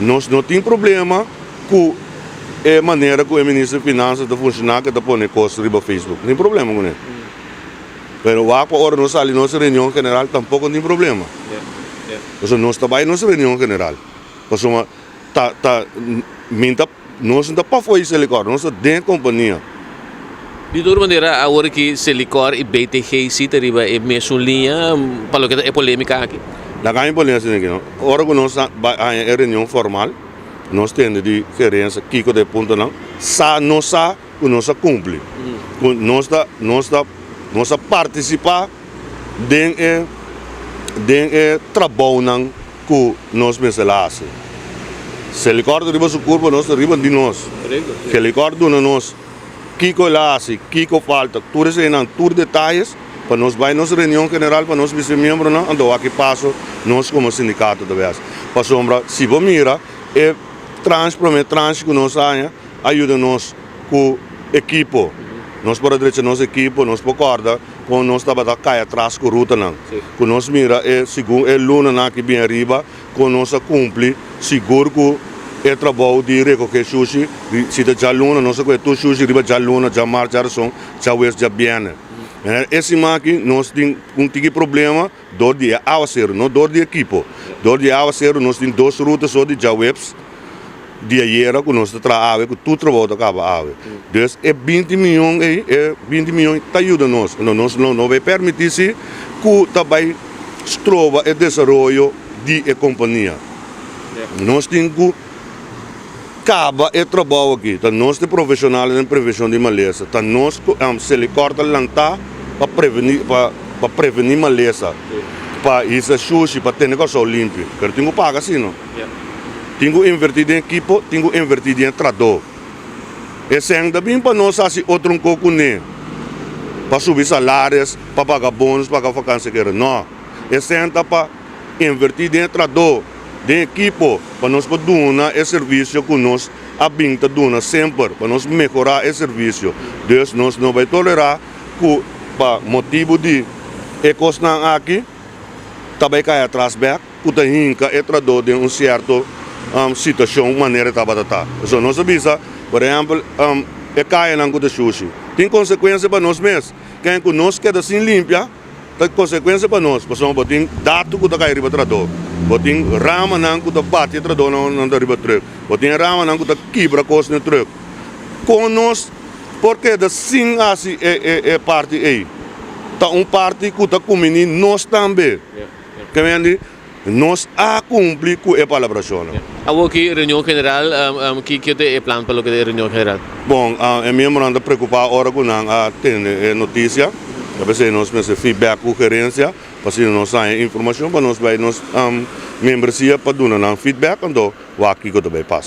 Nos no tin problema ku e manera ku e minister di finansa ta funshoná ku e ta pone kos riba Facebook. No tin problema kuné. Pero wak pa ora nos sali nos reunion general tampoko no tin problema. Pasobra nos ta bai nos reunion general. Pasobra ta ta mi ta nos no ta pafó di Selikor, nos ta den e kompania. Di tur manera awor ki Selikor i BTG si ta riba e mesun liña pa loke ta e polemika aki. Laga mi pone asina aki no. Ora ku nos a bai haña e reunion formal, nos tende di gerensia kiko ta e puntonan, sa nos sa ku nos a kumpli, ku nos ta nos ta nos a partisipá den e den e trabounan ku nos mester a hasi. Selikor ta riba su kurpa, nos ta riba di nos. Selikor duna nos kiko el a hasi, kiko falta, tur eseinan, tur detayes pa nos bai nos reunion general pa nos bisa e miembronan anto wak ki paso nos komo sindikato ta bai hasi. Pasobra si bo mira e transh, prome transh ku nos a haña a yuda nos ku ekipo. Nos por a drecha nos ekipo, nos por kòrda kon nos tabata kai atras ku rutanan. Ku nos mira e segun e lunanan aki bin ariba kon nos a kumpli sigur ku e trabou di rekohe shushi. Si ta djaluna nos a kohe tur shushi riba djaluna, djamars, djarason, djawees, djabièrnè. E siman aki nos tin un tiki problema dor di e awaseru, no dor di ekipo. Dor di e awaseru nos tin dos ruta so di djaweps. Di ayera ku nos ta traha awe ku tur trabou ta kaba awe. Dus e 20 miyon ei, e 20 miyon ta yuda nos. No nos lo no bay permiti si ku ta bay stroba e desaroyo di e kompania. Nos tin ku kaba e trabou aki. Ta nos ta e profeshonalnan den prevenshon di malesa. Ta nos ku Selikor ta lantá pa preveni pa pa preveni malesa, pa hisa shushi, pa tene Kòrsou limpi. Pero tin ku paga si no. Tin ku invertí den ekipo, tin ku invertí den e tradó. E sèn ta bin pa nos hasi otro un kos kuné, pa subi salaris, pa paga bonus, paga vakansiekera. No. E sèn ta pa invertí den e tradó, den ekipo, pa nos por duna e servisio ku nos a bin ta duna semper, pa nos mehorá e servisio. Dus nos no bai tolerá ku pa motibu di e kosnan aki ta bai kai atras bèk. Ku ta hinka e tradó den un sierto situashon manera e tabata ta. Pasobra nos a bisa, por ehèmpel, e kayanan ku ta shushi tin konsekuensia pa nos mes. Ken ku nos keda sin limpia ta konsekuensia pa nos, pasobra bo tin datu ku ta kai riba tradó, bo tin ramanan ku ta bati e tradónan ora nan ta riba trùk, bo tin e ramanan ku ta kibra kos na e trùk. Kon nos por keda sin hasi e parti ei? Ta un parti ku ta kumini nos tambe. Ke men di, Nos a kumpli ku e palabrashonnan. Awor ki reunion general, ki ta e plan pa loke ta e reunion general? Bon, e miembronan ta preokupá ora ku nan a tende e notisia. Ta p'esei nos mester feedback ku gerensia pa asina nos haña informashon pa nos bai nos membresia pa duna nan feedback anto wak kiko ta bai pasa.